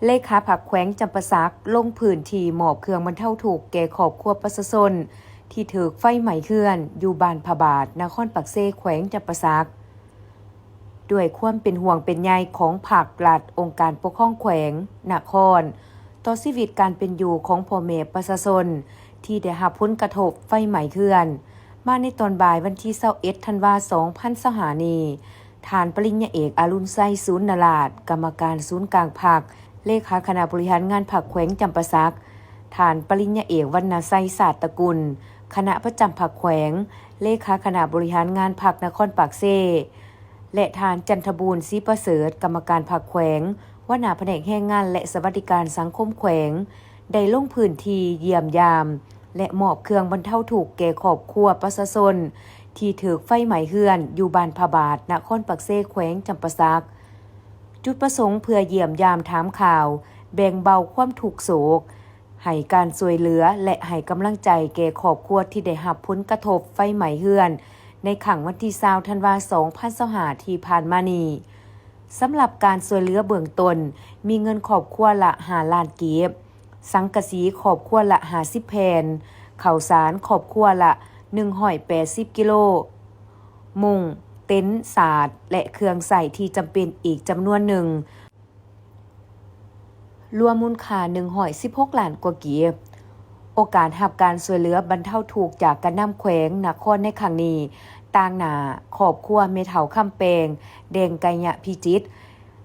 ເລຂາພັກແຂວງຈຳປາສັກ ລົງພື້ນທີ່ມອບເຄື່ອງບັນເທົາທຸກແກ່ຄອບຄົວປະຊາຊົນ ທີ່ຖືກໄຟໄໝ້ເຮືອນ ຢູ່ບ້ານພະບາດ ນະຄອນປາກເຊ ແຂວງຈຳປາສັກ. ດ້ວຍຄວາມເປັນຫ່ວງເປັນໃຍຂອງພັກລັດ, ອົງການປົກຄອງແຂວງ, ນະຄອນ ຕໍ່ຊີວິດການເປັນຢູ່ຂອງພໍ່ແມ່ປະຊາຊົນ ທີ່ໄດ້ຮັບຜົນກະທົບໄຟໄໝ້ເຮືອນ, ມາໃນຕອນບ່າຍວັນທີຊາວເອັດ ທັນວາ ສອງພັນຊາວຫ້ານີ້, ທ່ານປະລິນຍາເອກ ອາລຸນໄຊ ສູນນະລາດ ກຳມະການສູນກາງພັກ, ເລຂາຄະນະບໍລິຫານງານພັກແຂວງຈຳປາສັກ, ທ່ານປະລິນຍາເອກ ວັນນະໄຊ ຊາດຕະກຸນ ຄະນະປະຈຳພັກແຂວງ, ເລຂາຄະນະບໍລິຫານງານພັກນະຄອນປາກເຊ ແລະ ທ່ານ ຈັນທະບູນ ສີປະເສີດ ກຳມະການພັກແຂວງ, ຫົວໜ້າພະແນກແຮງງານ ແລະ ສະຫວັດດີການສັງຄົມແຂວງ ໄດ້ລົງພື້ນທີ່ຢ້ຽມຢາມ ແລະ ມອບເຄື່ອງບັນເທົາທຸກແກ່ຄອບຄົວປະຊາຊົນ ທີ່ຖືກໄຟໄໝ້ເຮືອນ ຢູ່ບ້ານພະບາດ ນະຄອນປາກເຊ ແຂວງຈຳປາສັກ. ຈຸດປະສົງເພື່ອຢ້ຽມຢາມຖາມຂ່າວ, ແບ່ງເບົາຄວາມທຸກໂສກ, ໃຫ້ການຊ່ວຍເຫຼືອ ແລະ ໃຫ້ກຳລັງໃຈແກ່ຄອບຄົວທີ່ໄດ້ຮັບຜົນກະທົບໄຟໄໝ້ເຮືອນ ໃນຄັ້ງວັນທີຊາວ ທັນວາ ສອງພັນຊາວຫ້າ ທີ່ຜ່ານມານີ້. ສຳລັບການຊ່ວຍເຫຼືອເບື້ອງຕົ້ນ, ມີເງິນຄອບຄົວລະ ຫ້າລ້ານກີບ, ສັງກະສີຄອບຄົວລະ ຫ້າສິບແຜ່ນ, ເຂົ້າສານຄອບຄົວລະ ໜຶ່ງຮ້ອຍແປດສິບກິໂລ, ມຸ້ງ, ເຕັນ, ສາດ ແລະ ເຄື່ອງໃຊ້ທີ່ຈຳເປັນອີກຈຳນວນໜຶ່ງ. ລວມມູນຄ່າ ໜຶ່ງຮ້ອຍສິບຫົກລ້ານກວ່າກີບ. ໂອກາດຮັບການຊ່ວຍເຫຼືອບັນເທົາທຸກຈາກການນຳແຂວງນະຄອນໃນຄັ້ງນີ້, ຕາງໜ້າຄອບຄົວແມ່ເຖົ້າຄຳແປງ ແດງໄກຍະພິຈິດ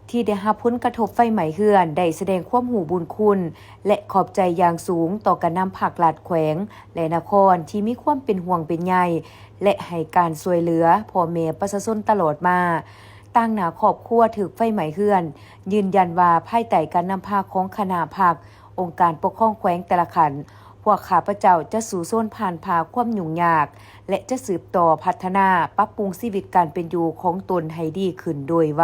ທີ່ໄດ້ຮັບຜົນກະທົບໄຟໄໝ້ເຮືອນ ໄດ້ສະແດງຄວາມຮູ້ບຸນຄຸນ ແລະ ຂອບໃຈຢ່າງສູງຕໍ່ການນຳພັກລັດແຂວງ ແລະ ນະຄອນ ທີ່ມີຄວາມເປັນຫ່ວງເປັນໃຍ ແລະ ໃຫ້ການຊ່ວຍເຫຼືອພໍ່ແມ່ປະຊາຊົນຕະຫຼອດມາ. ຕາງໜ້າຄອບຄົວຖືກໄຟໄໝ້ເຮືອນ ຢືນຢັນວ່າ ພາຍໃຕ້ການນຳພາຂອງຄະນະພັກ, ອົງການປົກຄອງແຂວງແຕ່ລະຂັ້ນ, ພວກຂ້າພະເຈົ້າຈະສູ້ຊົນຜ່ານຜ່າຄວາມຫຍຸ້ງຍາກ ແລະ ຈະສືບຕໍ່ພັດທະນາ, ປັບປຸງຊີວິດການເປັນຢູ່ຂອງຕົນໃຫ້ດີຂຶ້ນໂດຍໄວ.